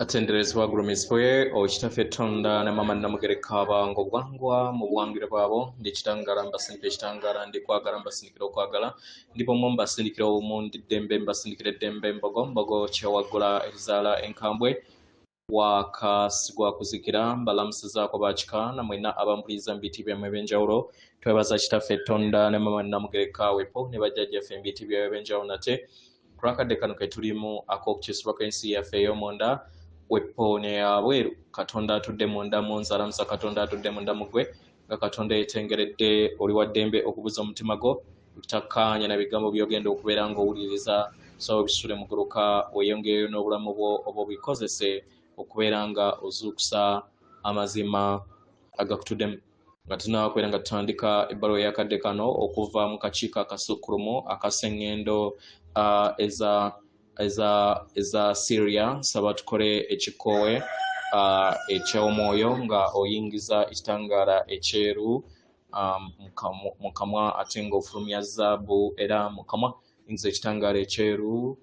Atenderezebwa agulumizibwe Kitaffe Tonda ne Maama Namugereka abanga obuwangwa mu buwangire bwabo. Ndi kitangaala mbasindikira ekitangaala, ndi kwagala mbasindikira okwagala, ndi bumu mbasindikira obumu, ndi ddembe mbasindikira eddembe, mbogo mbogo kyewaggula erizaala enkambwe wakasigwa kuzikira. Mbalamusizaako bakika namwena abampuliza mu biti byammwe ebyenjawulo. Twebaza Kitaffe Tonda ne Maama Namugereka wepo ne bajjajjaffe mu biti byabwe ebyenjawulo nate kulwakadde kano ke tulimu ak'okukyusibwa kw'ensi yaffe ey'omunda wepo neyabweru. Katonda atudde munda mu nze alamusa Katonda atudde munda mu ggwe, nga Katonda yeetengeredde oli wa ddembe okubuza omutima gwo obutakkaanya na bigambo by'ogenda okubeera ng'owuliriza. So bisule muguluka weeyongereyo n'obulamu bwo oba obikozese okubeera nga ozuukusa amazima agakutuddemu. Nga tunaba kubeera nga tutandika ebbaluwa ey'akadde kano okuva mu kakiiko akasukkulumu akasengendo eza Syria, nsaba tukole ekikoowe eky'omwoyo nga oyingiza ekitangaala ekyeru mu kamwa ate ng'ofulumya zaabu era mu kamwa. Yingiza ekitangaala ekyeru,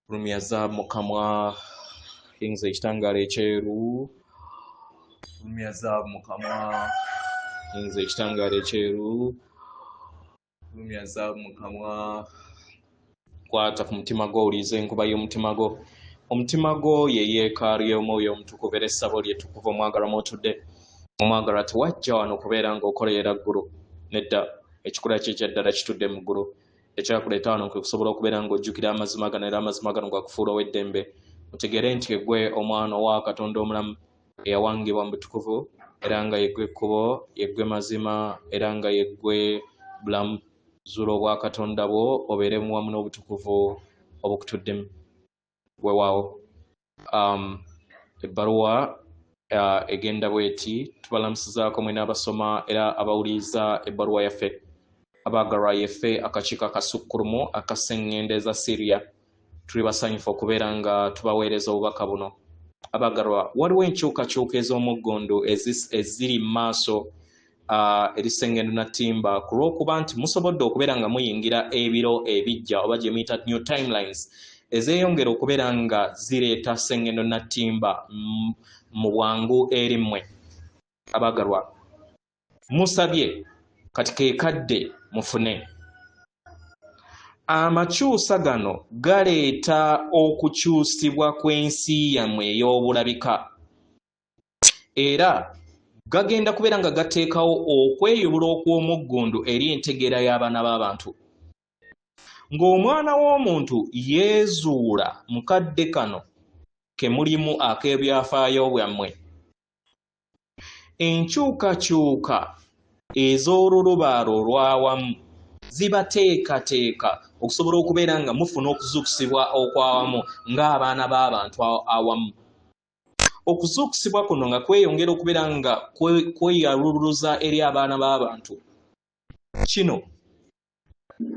fulumya zaabu mu kamwa. Yingiza ekitangaala ekyeru, fulumya zaabu mu kamwa. Yingiza ekitangaala ekyeru, fulumya zaabu mu kamwa. Kwata ku mutima gwo, owulirize enkuba y'omutima gwo. Omutima gwo ye yeekaalu y'omwoyo omutukuvu era essabo lye ttukuvu omwagalwa mw'otudde. Omwagalwa, tewajja wano kubeera ng'okolerera ggulu. Nedda, ekikula kye ekya ddala kitudde mu ggulu. Ekyakuleeta wano kwe kusobola okubeera ng'ojjukira amazima gano era amazima gano gakufuula ow'eddembe. Otegeere nti eggwe omwana owa Katonda omulamu eyawangibwa mu butukuvu, era nga yeggwe ekkubo, yeggwe mazima, era nga yeggwe bulamu. Zuula obwakatonda bwo obeere wamu n'obutukuvu obukutuddemu. Weewaawo. Ebbaluwa egenda bweti: tubalamusizaako mwena abasoma era abawuliriza ebbaluwa yaffe. Abaagalwa, yeffe akakiiko akasukkulumu akaseŋŋendo eza Syria, tuli basanyufu okubeera nga tubaweereza obubaka buno. Abaagalwa, waliwo enkyukakyuka ez'omuggundu eziri mu maaso eri Sengendo Natimba ku lw'okuba nti musobodde okubeera nga muyingira ebiro ebijja oba gye muyita new timelines ezeeyongera okubeera nga zireeta Sengendo Natimba mu bwangu eri mmwe. Abaagalwa, musabye, kati ke kadde mufune. Amakyusa gano galeeta okukyusibwa kw'ensi yammwe ey'obulabika era gagenda kubeera nga gateekawo okweyubula okw'omuggundu eri entegeera y'abaana b'abantu. Ng'omwana w'omuntu yeezuula mu kadde kano ke mulimu ak'ebyafaayo byammwe, enkyukakyuka ez'olulubaalo olw'awamu zibateekateeka okusobola okubeera nga mufuna okuzuukusibwa okw'awamu ng'abaana b'abantu awamu. Okuzuukusibwa kuno nga kweyongera okubeera nga kweyaluluza eri abaana b'abantu, kino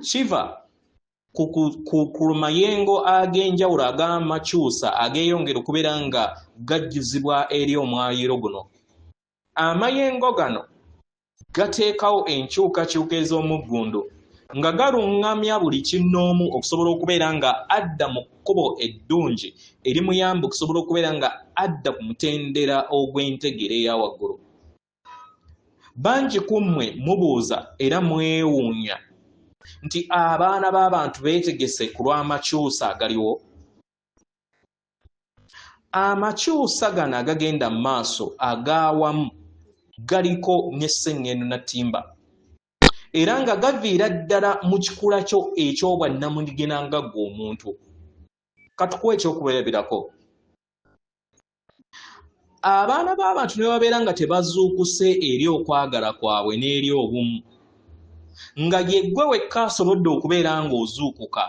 kiva ku mayengo ag'enjawulo ag'amakyusa ageeyongera okubeera nga gajjuzibwa eri omwayiro guno. Amayengo gano gateekawo enkyukakyuka ez'omuggundu nga galuŋŋamya buli kinnoomu okusobola okubeera nga adda mu kkubo eddungi erimuyamba okusobola okubeera nga adda ku mutendera ogw'entegeera eya waggulu. Bangi ku mmwe mubuuza era mwewuunya nti abaana b'abantu beetegese ku lw'amakyusa agaliwo. Amakyusa gano agagenda mu maaso ag'awamu galiko ne Sseŋŋendo Nattimba era nga gaviira ddala mu kikula kyo eky'obwannamunigina nga ggwe omuntu. Katukuwe ekyokulabirako. Abaana b'abantu ne babeera nga tebazuukuse eri okwagala kwabwe n'eri obumu, nga yeggwe wekka asobodde okubeera ng'ozuukuka,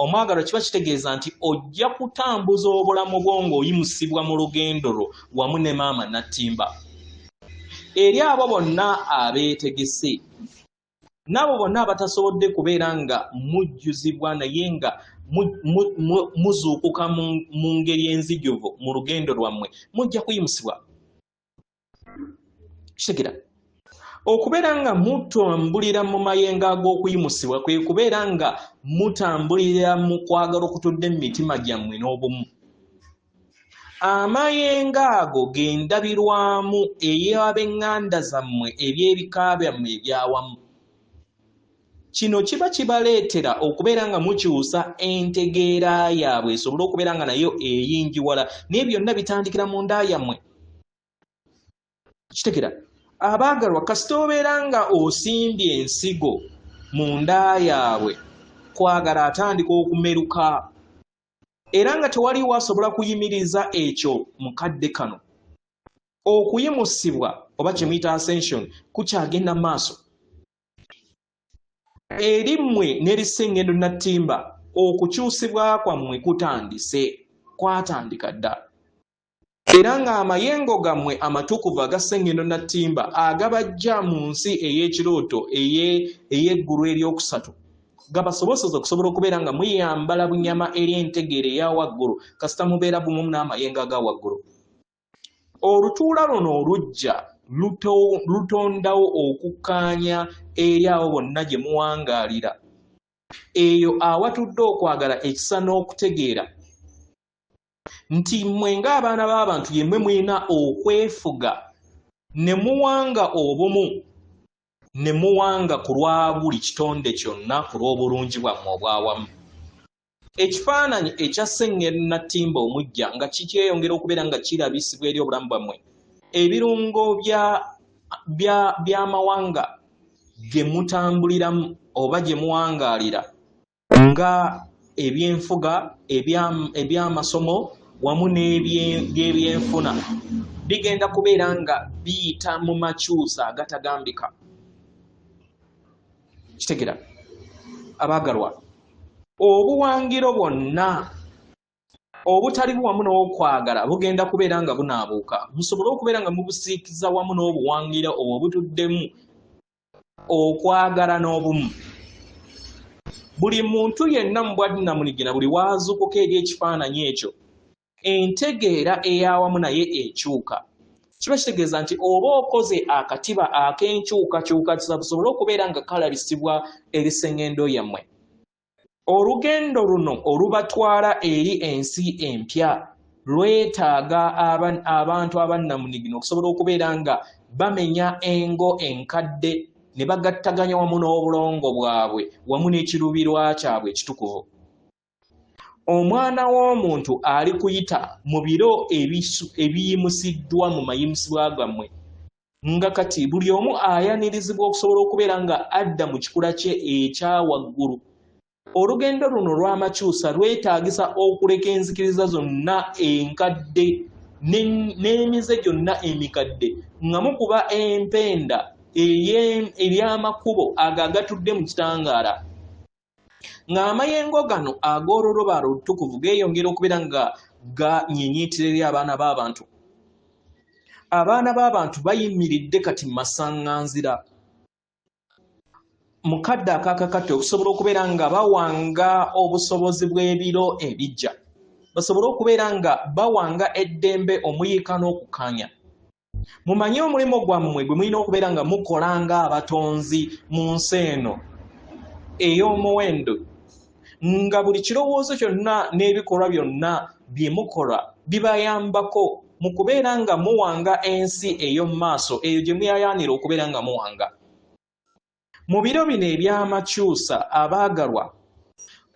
omwagalwa, kiba kitegeeza nti ojja kutambuza obulamu bwo ng'oyimusibwa mu lugendo lwo wamu ne Maama Nattimba. Eri abo bonna abeetegese n'abo bonna abatasobodde kubeera nga mujjuzibwa naye nga muzuukuka mu ngeri enzijuvu mu lugendo lwammwe, mujja kuyimusibwa. Kitegera okubeera nga mutambulira mu mayengo ag'okuyimusibwa kwe kubeera nga mutambulira mu kwagala okutudde mu mitima gyammwe n'obumu. Amayengo ago gendabirwamu ey'ab'eŋŋanda zammwe eby'ebika byammwe ebyawamu. Kino kiba kibaleetera okubeera nga mukyusa entegeera yaabwe esobole okubeera nga nayo eyingiwala, naye byonna bitandikira mu nda yammwe. Kitegera abaagalwa, kasita obeera nga osimbye ensigo mu nda yaabwe, kwagala atandika okumeruka, era nga tewaliwo asobola kuyimiriza ekyo mu kadde kano. Okuyimusibwa oba kye muyita ascension kukyagenda mu maaso eri mmwe n'eri Ssengendo Nattimba. Okukyusibwa kwammwe kutandise, kwatandika dda, era ng'amayengo gammwe amatukuvu aga Ssengendo Nattimba agabajja mu nsi ey'ekirooto ey'eggulu eryokusatu gabasoboseza okusobola okubeera nga muyambala bunyama eri entegeera eya waggulu, kasita mubeera bumu n'amayengo aga waggulu. Olutuula luno olujja lutondawo okukkaanya eri abo bonna gye muwangaalira, eyo awatudde okwagala, ekisa n'okutegeera nti mmwe ng'abaana b'abantu yemmwe mulina okwefuga ne muwanga obumu ne muwanga ku lwa buli kitonde kyonna ku lw'obulungi bwammwe obwawamu. Ekifaananyi ekya Ssengendo Nattimba omuggya nga kikyeyongera okubeera nga kirabisibwa eri obulamu bwammwe, ebirungo by'amawanga ge mutambuliramu oba gye muwangaalira nga ebyenfuga, ebyamasomo wamu n'ebyenfuna bigenda kubeera nga biyita mu makyusa agatagambika. Kitegera abaagalwa, obuwangiro bwonna obutali wamu n'okwagala bugenda kubeera nga bunaabuuka, musobole okubeera nga mubusiikiza wamu n'obuwangiro obwo obutuddemu okwagala n'obumu. Buli muntu yenna mu bwannamunigina buli waazuukuka eri ekifaananyi ekyo, entegeera ey'awamu naye ekyuka. Kiba kitegeeza nti oba okoze akatiba ak'enkyukakyuka kisobole okubeera nga kalabisibwa eri ssengendo yammwe. Olugendo luno olubatwala eri ensi empya lwetaaga abantu abannamunigina okusobola okubeera nga bamenya engo enkadde ne bagattaganya wamu n'obulongo bwabwe wamu n'ekiruubirwa kyabwe ekitukuvu. Omwana w'omuntu ali kuyita mu biro ebiyimusiddwa mu mayimusibwa gammwe, nga kati buli omu ayanirizibwa okusobola okubeera nga adda mu kikula kye ekya waggulu. Olugendo luno olw'amakyusa lwetaagisa okuleka enzikiriza zonna enkadde n'emize gyonna emikadde nga mukuba empenda ery'amakubo ago agatudde mu kitangaala. Ng'amayengo gano ag'olulubaale olutukuvu geeyongera okubeera nga ganyiinyiitira eri abaana b'abantu. Abaana b'abantu bayimiridde kati mu masaŋŋanzira mu kadde akakakati okusobola okubeera nga bawanga obusobozi bw'ebiro ebijja, basobole okubeera nga bawanga eddembe, omuyiika n'okukkaanya. Mumanye omulimu gwammwe gwe mulina okubeera nga mukola ng'abatonzi mu nsi eno ey'omuwendo, nga buli kirowoozo kyonna n'ebikolwa byonna bye mukola bibayambako mu kubeera nga muwanga ensi ey'omu maaso eyo gye muyayaanira okubeera nga muwanga. Mu biro bino eby'amakyusa, abaagalwa,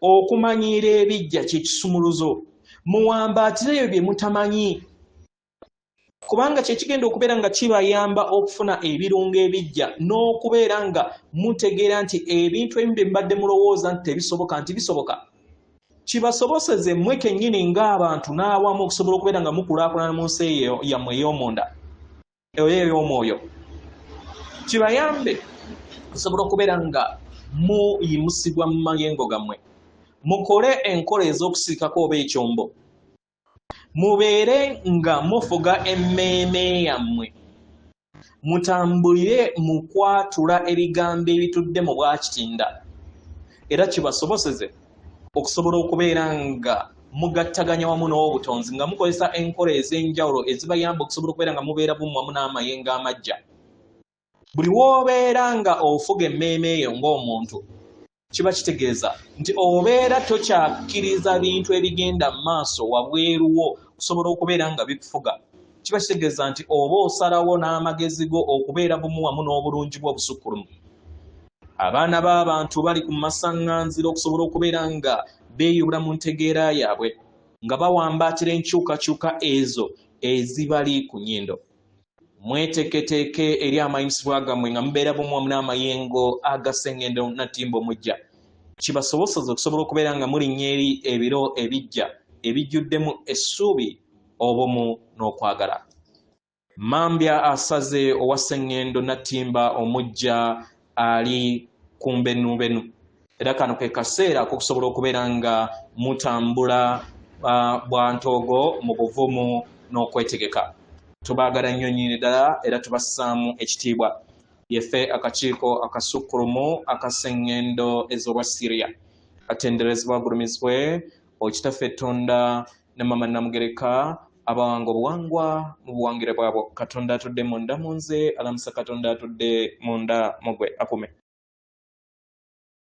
okumanyiira ebijja kye kisumuluzo. Muwambaatireyo bye mutamanyi, kubanga kye kigenda okubeera nga kibayamba okufuna ebirungo ebijja n'okubeera nga mutegeera nti ebintu ebimu bye mubadde mulowooza nti tebisoboka nti bisoboka. Kibasoboseze mmwe kennyini ng'abantu n'awamu okusobola okubeera nga mukulaakulana mu nsi eyo yammwe ey'omunda eyo ey'omwoyo. Kibayambe okusobola okubeera nga muyimusibwa mu mayengo gammwe. Mukole enkola ez'okusirikako oba ekyombo. Mubeere nga mufuga emmeeme yammwe. Mutambulire mu kwatula ebigambo ebitudde mu bwakitinda, era kibasoboseze okusobola okubeera nga mugattaganya wamu n'obutonzi nga mukozesa enkola ez'enjawulo ezibayamba okusobola okubeera nga mubeera bumu wamu n'amayengo amajja. Buli w'obeera nga ofuga emmeeme eyo ng'omuntu, Kiba kitegeeza nti obeera tokyakkiriza bintu ebigenda mu maaso wabweru wo okusobola okubeera nga bikufuga. Kiba kitegeeza nti oba osalawo n'amagezi go okubeera bumu wamu n'obulungi bwo obusukkulumu. Abaana b'abantu bali ku masaŋŋanzira okusobola okubeera nga beeyubula mu ntegeera yaabwe nga bawambaatira enkyukakyuka ezo ezibali ku nnyindo. Mweteeketeeke eri amayimisibwa gammwe nga mubeera bumu wamu n'amayengo aga Ssengendo Nattimba omuggya, kibasoboseze okusobola okubeera nga mulinnya eri ebiro ebiggya ebijjuddemu essuubi, obumu n'okwagala. Mambya asaze owa Ssengendo Nattimba omuggya ali ku mbenubenu era kano ke kaseera ak'okusobola okubeera nga mutambula bwa ntoogo mu buvumu n'okwetegeka. Tubaagala nnyo nnyini ddala era tubassaamu ekitiibwa. Yeffe akakiiko akasukkulumu aka Ssengendo ez'obwa Syria. Atenderezebwa agulumizibwe Okitaffe Ttonda ne Mama Namugereka abawanga obuwangwa mu buwangire bwabwo. Katonda atudde munda mu nze alamusa Katonda atudde munda mu gwe akume.